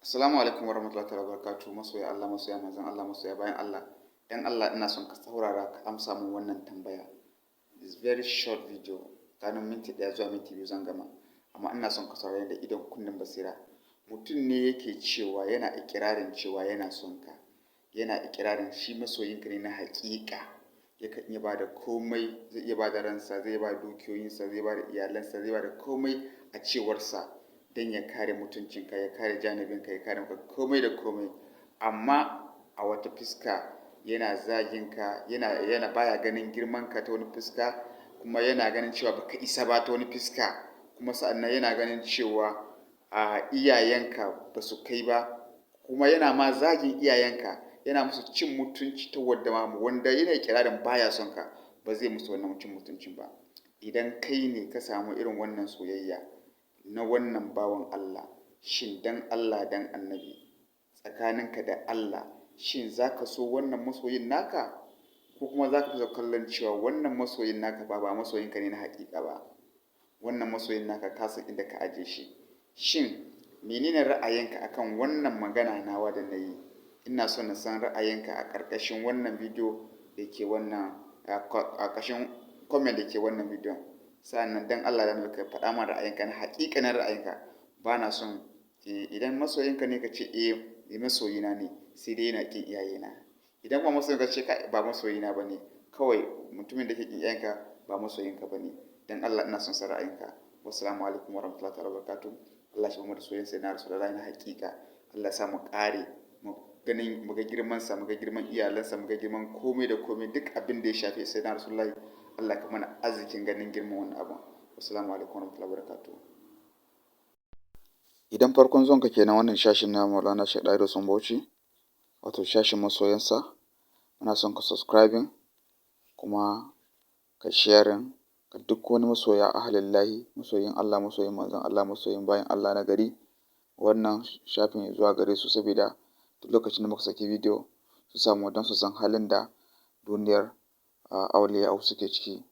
Assalamu alaikum warahmatullahi ta'ala barakatuh. Masoya Allah, masoya manzon Allah, masoya bayan Allah. Dan Allah, ina son ka saurara ka amsa min wannan tambaya. It's very short video, tsakanin minti 1 zuwa minti 2 zan gama, amma ina son ka saurare da idon kunnen basira. Mutum ne yake cewa yana ikirarin cewa yana son ka, yana ikirarin shi masoyinka ne na haƙiƙa, yakan iya ba da komai, zai iya ba da ransa, zai ba da dukiyoyinsa, zai ba da iyalansa, zai ba da komai a cewarsa don ya kare mutuncinka, ya kare janibinka, ya kare maka komai da komai. Amma a wata fuska yana zaginka, yana baya ganin girmanka ta wani fuska, kuma yana ganin cewa baka isa ba ta wani fuska, kuma sa'annan yana ganin cewa a iyayenka ba su kai ba, kuma yana ma zagin iyayenka, yana musu cin mutunci ta wadda ma wanda yana ikirarin baya son ka ba zai musu wannan cin mutuncin ba. Idan kai ne ka samu irin wannan soyayya na wannan bawan Allah, shin dan Allah dan Annabi, tsakaninka da Allah, shin za ka so wannan masoyin naka, ko kuma za ka fi kallon cewa wannan masoyin naka ba masoyinka ne na haƙiƙa ba? Wannan masoyin naka ka san inda ka aje shi. Shin menene ra'ayinka akan wannan magana nawa da na yi? Ina son na san ra'ayinka a ƙarƙashin wannan bidiyo da ke wannan, a ƙarƙashin comment da ke wannan bidiyon. Sa'annan dan Allah dan ka faɗa min ra'ayinka na haƙiƙanin ra'ayinka. Ba na son idan masoyinka ne ka ce, "Eh, masoyina ne, sai dai yana ƙin iyayena." Idan kuma masoyinka ce, "Kai, ba masoyina ba ne," kawai mutumin da ke ƙin iyayenka ba masoyinka ba ne. Dan Allah ina son san ra'ayinka. Wassalamu alaikum warahmatullahi ta'ala wabarakatuh. Allah shi bamu da soyayyen Sayyidina Rasulullahi na haƙiƙa. Allah ya sa mu ƙare mu ganin, mu ga girman sa, mu ga girman iyalansa, mu ga girman komai da komai, duk abin da ya shafi Sayyidina Rasulullahi. Allah ka mana arzikin ganin girman wannan abun. Wassalamu alaikum warahmatullahi wabarakatuh. Idan farkon zuwanka kenan wannan shashin na Maulana Sheikh Dahiru Usman Bauchi, wato shashin masoyansa, muna son ka subscribing kuma ka sharing ga duk wani masoya ahalillahi, masoyin Allah, masoyin manzon Allah, masoyin bayan Allah na gari, wannan shafin zuwa gare su, saboda duk lokacin da muka saki bidiyo su samu, don su san halin da duniyar auliya'u suke ciki.